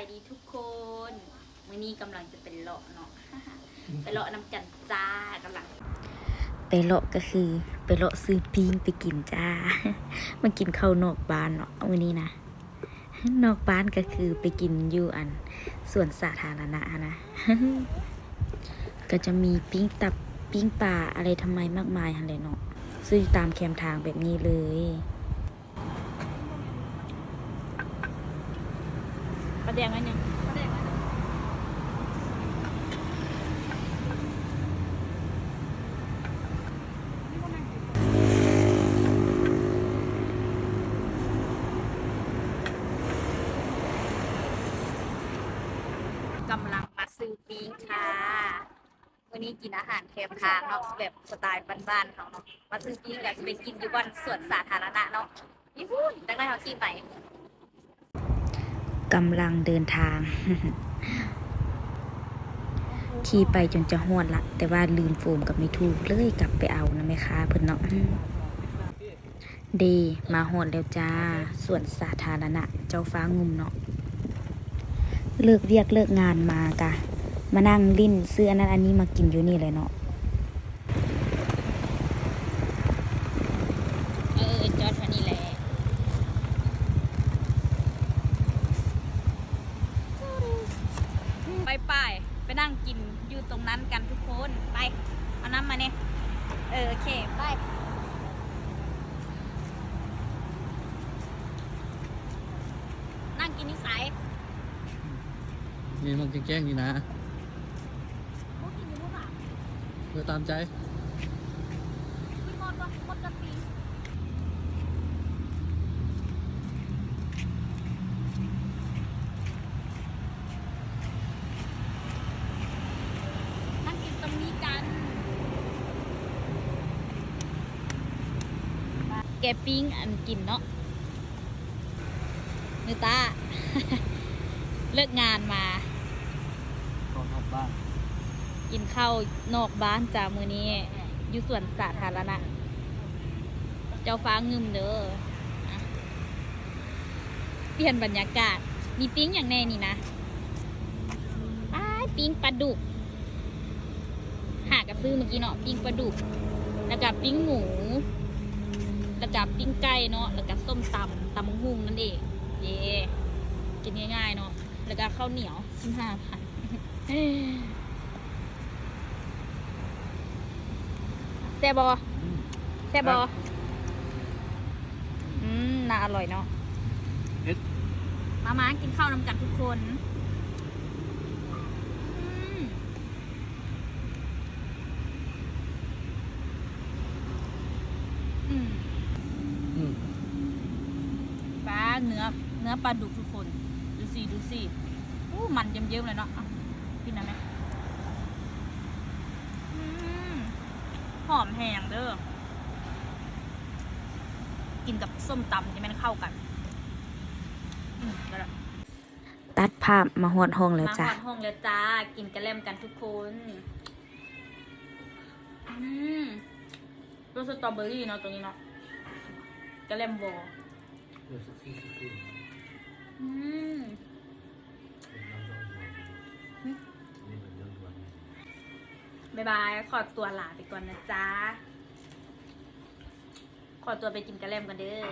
ສະບາຍດີທຸກຄົນ ມື້ນີ້ກຳລັງຈະໄປເລາະເນາະ ໄປເລາະນຳກັນຈ້າ ກຳລັງ ໄປເລາະກໍຄືໄປເລາະຊື້ປີ້ງໄປກິນຈ້າ ມາກິນເຂົ້ານອກບ້ານເນາະມື້ນີ້ນະ ນອກບ້ານກໍຄືໄປກິນຢູ່ອັນສວນສາທາລະນະຫັ້ນນະ ກໍຈະມີປີ້ງຕັບ ປີ້ງປາ ອະໄລທຳໄມມາກມາຍຫັ້ນແຫຼະເນາະ ຊື້ຢູ່ຕາມແຄມທາງແບບນີ້ເລີຍ. ປາແດກໜ້ອຍໜຶ່ງ ປາແດກໜ້ອຍໜຶ່ງ ກຳລັງມາຊື້ປີ້ງຄ່ະ. ມື້ນີ້ກິນອາຫານແຄມທາງເນາະ ແບບສະໄຕບ້ານໆເຮົາເນາະ ມາຊື້ປີ້ງກໍຊິໄປກິນຢູ່ບ່ອນສວນສາທາລະນະເນາະ ຢູ່ພຸ້ນ ຈັ່ງໃດເຮົາຂີ່ໄປ ກຳລັງເດີນທາງ ຂີ່ໄປຈົນຈະຮອດລະ ແຕ່ວ່າລືມໂຟມກັບໄມ້ທູ່ມ ເລີຍກັບໄປເອົານຳແມ່ຄ້າເພິ່ນເນາະ. ເດ ມາຮອດແລ້ວຈ້າ ສວນສາທາລະນະເຈົ້າຟ້າງຸ່ມເນາະ ເລີກວຽກເລີກງານມາກະ ມານັ່ງຫຼິ້ນ ຊື້ອັນນັ້ນອັນນີ້ມາກິນຢູ່ນີ້ແຫຼະເນາະ ເອີ ຈອດເທົ່ານີ້ແຫຼະ ໄປໆ ໄປນັ່ງກິນຢູ່ຕົງນັ້ນກັນທຸກຄົນ ໄປ ເອົານ້ຳມາແດ່ ເອີ ໂອເຄ ໄປ. ນັ່ງກິນຢູ່ໃສ? ນີ້ມັນແຈ້ງໆນີ້ນະ ບໍ່ກິນຢູ່ບໍ່ຫວາ? ເອີ ຕາມໃຈ ກິນໝົດບໍ່? ໝົດກະປີ ນັ່ງກິນຕົງນີ້ກັນ ແກປີ້ງອັນກິນເນາະ. ນິຕາ ເລີກງານມາ ເຂົ້ານອກບ້ານ ກິນເຂົ້ານອກບ້ານຈ້າ ມື້ນີ້ຢູ່ສວນສາທາລະນະ ເຈົ້າຟ້າງຶມເດີ ອະ ປ່ຽນບັນຍາກາດ ມີປີ້ງຫຍັງແດ່ນີ້ນະ? ອ້າຍ ປີ້ງປາດຸກ ຫາກະຊື້ມື້ກີ້ເນາະ ປີ້ງປາດຸກ ແລ້ວກະປີ້ງໝູ ແລ້ວກະປີ້ງໄກ່ເນາະ ແລ້ວກະສົ້ມຕຳ ຕຳບັກຫຸ່ງນັ້ນເອງ ເຢ ກິນງ່າຍໆເນາະ ແລ້ວກະເຂົ້າໜຽວ ສິບຫ້າພັນ ແຊບບໍ່? ອືມ ແຊບບໍ່? ແຊບ ອືມ ໜ້າອະລ່ອຍເນາະ ເຜັດ ມາ ມາກິນເຂົ້ານຳກັນທຸກຄົນ ອືມ ອືມ ອືມ ປາ ເນື້ອ ເນື້ອປາດຸກທຸກຄົນ ດູຊິ ດູຊິ ອູ້ ມັນເຍິ້ມໆເລີຍເນາະ ກິນໄດ້ໄໝ? ອືມ ຫອມແຮງເດີ ກິນກັບສົ້ມຕຳນີ້ແມ່ນເຂົ້າກັນ ອືມ ຕັດພາບມາຮອດຫ້ອງແລ້ວຈ້າ ມາຮອດຫ້ອງແລ້ວຈ້າ ກິນກະແລັມກັນທຸກຄົນ ອືມ ລົດສະຕໍເບີຣີເນາະ ຕົວນີ້ເນາະ ກະແລັມບໍ່ ອືມ ບາຍບາຍ ຂໍຕົວລາໄປກ່ອນນະຈ້າ ຂໍຕົວໄປກິນກະແລັມກ່ອນເດີ.